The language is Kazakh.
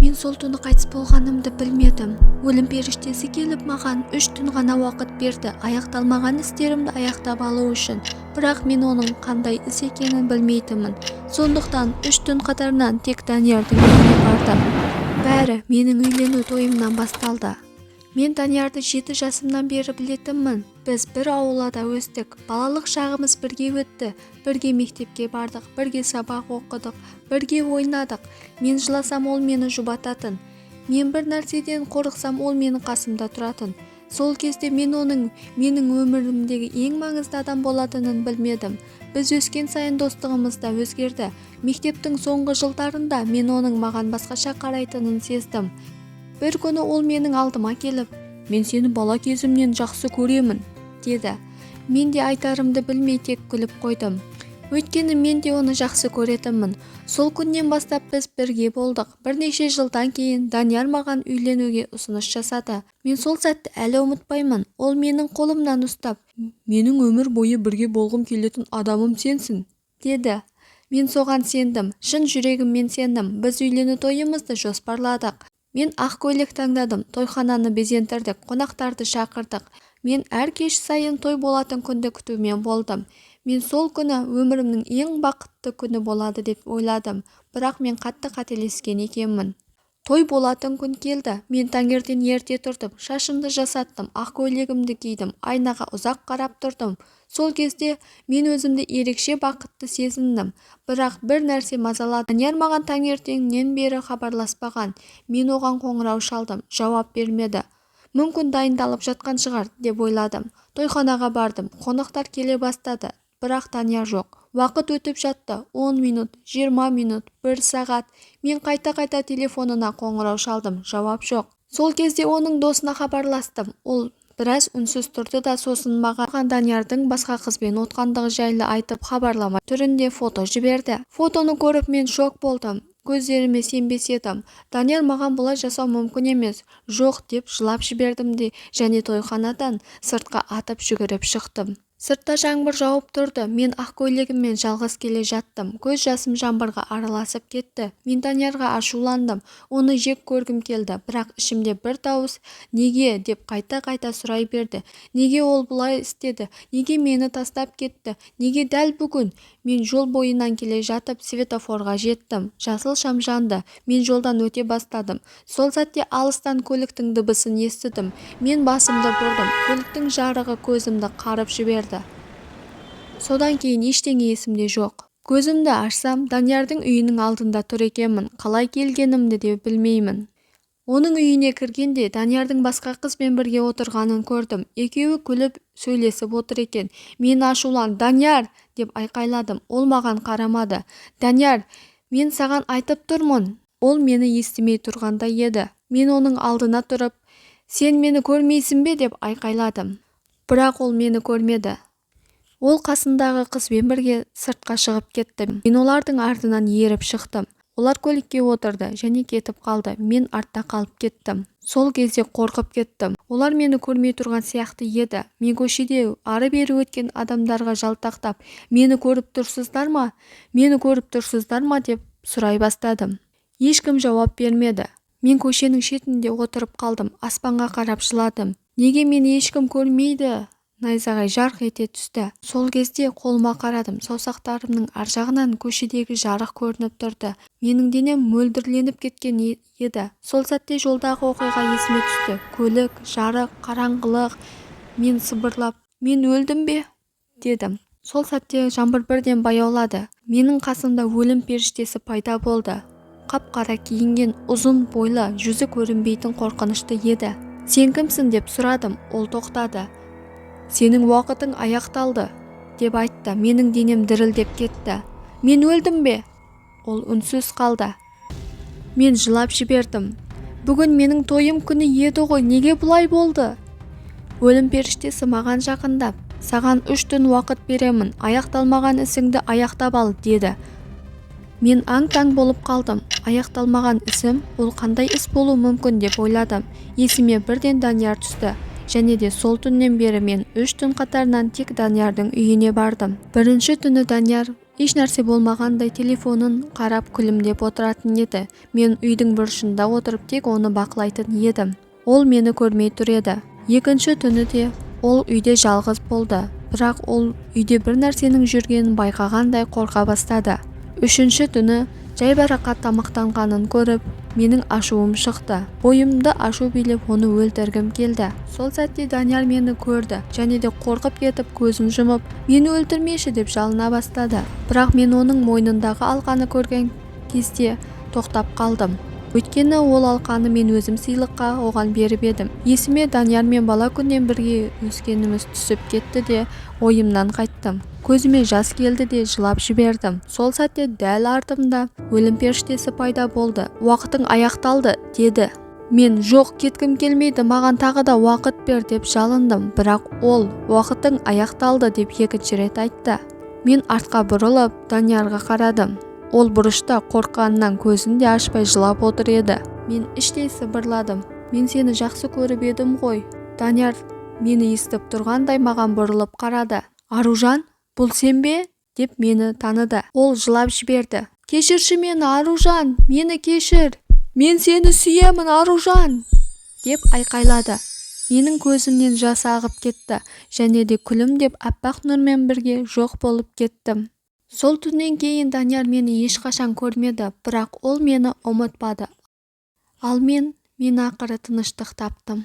Мен сол түні қайтыс болғанымды білмедім. Өлім періштесі келіп, маған 3 түн ғана уақыт берді аяқталмаған істерімді аяқтап алу үшін. Бірақ мен оның қандай іс екенін білмейтінмін. Сондықтан 3 түн қатарынан тек Даниярдың үйіне бардым. Бәрі менің үйлену тойымнан басталды. Мен Даниярды 7 жасымнан бері білетінмін. Біз бір аулада өстік, балалық шағымыз бірге өтті. Бірге мектепке бардық, бірге сабақ оқыдық, бірге ойнадық. Мен жыласам, ол мені жұбататын. Мен бір нәрседен қорықсам, ол менің қасымда тұратын. Сол кезде мен оның менің өмірімдегі ең маңызды адам болатынын білмедім. Біз өскен сайын достығымыз да өзгерді. Мектептің соңғы жылдарында мен оның маған басқаша қарайтынын сездім. Бір күні ол менің алдыма келіп: «Мен сені бала кезімнен жақсы көремін», – деді. Мен де айтарымды білмей, тек күліп қойдым, өйткені мен де оны жақсы көретінмін. Сол күннен бастап біз бірге болдық. Бірнеше жылдан кейін Данияр маған үйленуге ұсыныс жасады. Мен сол сәтті әлі ұмытпаймын. Ол менің қолымнан ұстап: «Менің өмір бойы бірге болғым келетін адамым сенсің», – деді. Мен соған сендім, шын жүрегіммен сендім. Біз үйлену тойымызды жоспарладық. Мен ақ көйлек таңдадым, тойхананы безендірдік, қонақтарды шақырдық. Мен әр кеш сайын той болатын күнді күтумен болдым. Мен сол күні өмірімнің ең бақытты күні болады деп ойладым, бірақ мен қатты қателескен екенмін. Той болатын күн келді. Мен таңертең ерте тұрдым, шашымды жасаттым, ақ көйлегімді кидім, айнаға ұзақ қарап тұрдым. Сол кезде мен өзімді ерекше бақытты сезіндім, бірақ бір нәрсе мазалады: Данияр маған таңертеңнен бері хабарласпаған. Мен оған қоңырау шалдым, жауап бермеді. Мүмкін, дайындалып жатқан шығар деп ойладым. Тойханаға бардым. Қонақтар келе бастады, бірақ Данияр жоқ. Уақыт өтіп жатты: 10 минут, 20 минут, бір сағат. Мен қайта-қайта телефонына қоңырау шалдым, жауап жоқ. Сол кезде оның досына хабарластым. Ол біраз үнсіз тұрды да, сосын маған Даниярдың басқа қызбен отқандығы жайлы айтып, хабарлама түрінде фото жіберді. Фотоны көріп, мен шок болдым, көздеріме сенбес едім. «Данияр маған бұлай жасау мүмкін емес, жоқ!» деп жылап жібердім де және тойханадан сыртқа атып жүгіріп шықтым. Сыртта жаңбыр жауып тұрды. Мен ақ көйлегіммен жалғыз келе жаттым. Көз жасым жаңбырға араласып кетті. Мен Даниярға ашуландым, оны жек көргім келді, бірақ ішімде бір дауыс «Неге?» деп қайта-қайта сұрай берді. Неге ол бұлай істеді? Неге мені тастап кетті? Неге дәл бүгін? Мен жол бойынан келе жатып, светофорға жеттім. Жасыл шам жанды, мен жолдан өте бастадым. Сол сәтте алыстан көліктің дыбысын естідім. Мен басымды бұрдым. Көліктің жарығы көзімді қарып жіберді. Содан кейін ештеңе есімде жоқ. Көзімді ашсам, Даниярдың үйінің алдында тұр екенмін. Қалай келгенімді де білмеймін. Оның үйіне кіргенде, Даниярдың басқа қызбен бірге отырғанын көрдім. Екеуі күліп сөйлесіп отыр екен. Мен ашуланып: «Данияр!» деп айқайладым. Ол маған қарамады. «Данияр, мен саған айтып тұрмын!» Ол мені естімей тұрғандай еді. Мен оның алдына тұрып: «Сен мені көрмейсің бе?» деп айқайладым. Бірақ ол мені көрмеді. Ол қасындағы қызбен бірге сыртқа шығып кетті. Мен олардың артынан еріп шықтым. Олар көлікке отырды және кетіп қалды. Мен артта қалып кеттім. Сол кезде қорқып кеттім. Олар мені көрмей тұрған сияқты еді. Мен көшеде ары-бері өткен адамдарға жалтақтап: «Мені көріп тұрсыздар ма? Мені көріп тұрсыздар ма?» деп сұрай бастадым. Ешкім жауап бермеді. Мен көшенің шетінде отырып қалдым, аспанға қарап жыладым. Неге мені ешкім көрмейді? Найзағай жарқ ете түсті. Сол кезде қолыма қарадым. Саусақтарымның ар жағынан көшедегі жарық көрініп тұрды. Менің денем мөлдірленіп кеткен еді. Сол сәтте жолдағы оқиға есіме түсті: көлік, жарық, қараңғылық. Мен сыбырлап: «Мен өлдім бе?» дедім. Сол сәтте жаңбыр бірден баяулады. Менің қасымда өлім періштесі пайда болды. Қап-қара киінген, ұзын бойлы, жүзі көрінбейтін, қорқынышты еді. «Сен кімсің?» деп сұрадым. Ол тоқтады. «Сенің уақытың аяқталды», – деп айтты. Менің денем дірілдеп кетті. «Мен өлдім бе?» Ол үнсіз қалды. Мен жылап жібердім. Бүгін менің тойым күні еді ғой, неге бұлай болды? Өлім періштесі маған жақындап: «Саған 3 түн уақыт беремін, аяқталмаған ісіңді аяқтап ал», – деді. Мен аң-таң болып қалдым. Аяқталмаған ісім? Ол қандай іс болуы мүмкін деп ойладым. Есіме бірден Данияр түсті. Және де сол түннен бері мен 3 түн қатарынан тек Даниярдың үйіне бардым. Бірінші түні Данияр Ешнәрсе болмағандай телефонын қарап, күлімдеп отыратын еді. Мен үйдің бұрышында отырып, тек оны бақылайтын едім. Ол мені көрмей тұр еді. Екінші түні де ол үйде жалғыз болды, бірақ ол үйде бір нәрсенің жүргенін байқағандай қорқа бастады. Үшінші түні жайбарақат тамақтанғанын көріп, менің ашуым шықты. Бойымды ашу билеп, оны өлтіргім келді. Сол сәтте Данияр мені көрді және де қорқып кетіп, көзін жұмып, «Мені өлтірмеші» деп жалына бастады. Бірақ мен оның мойнындағы алқаны көрген кезде тоқтап қалдым, өйткені ол алқаны мен өзім сыйлыққа оған беріп едім. Есіме Даниярмен бала күннен бірге өскеніміз түсіп кетті де, ойымнан қайттым. Көзіме жас келді де, жылап жібердім. Сол сәтте дәл артымда өлім періштесі пайда болды. «Уақытың аяқталды», – деді. Мен: «Жоқ, кеткім келмейді, маған тағы да уақыт бер», – деп жалындым. Бірақ ол: «Уақытың аяқталды», – деп екінші рет айтты. Мен артқа бұрылып, Даниярға қарадым. Ол бұрышта қорыққанынан көзін де ашпай жылап отыр еді. Мен іштей сыбырладым: «Мен сені жақсы көріп едім ғой». Данияр мені естіп тұрғандай маған бұрылып қарады. «Аружан, бұл сен бе?» – деп мені таныды. Ол жылап жіберді: «Кешірші мені, Аружан, мені кешір! Мен сені сүйемін, Аружан!» – деп айқайлады. Менің көзімнен жас ағып кетті және де күлімдеп, аппақ нұрмен бірге жоқ болып кеттім. Сол түннен кейін Данияр мені ешқашан көрмеді, бірақ ол мені ұмытпады. Ал мен ақыры тыныштық таптым.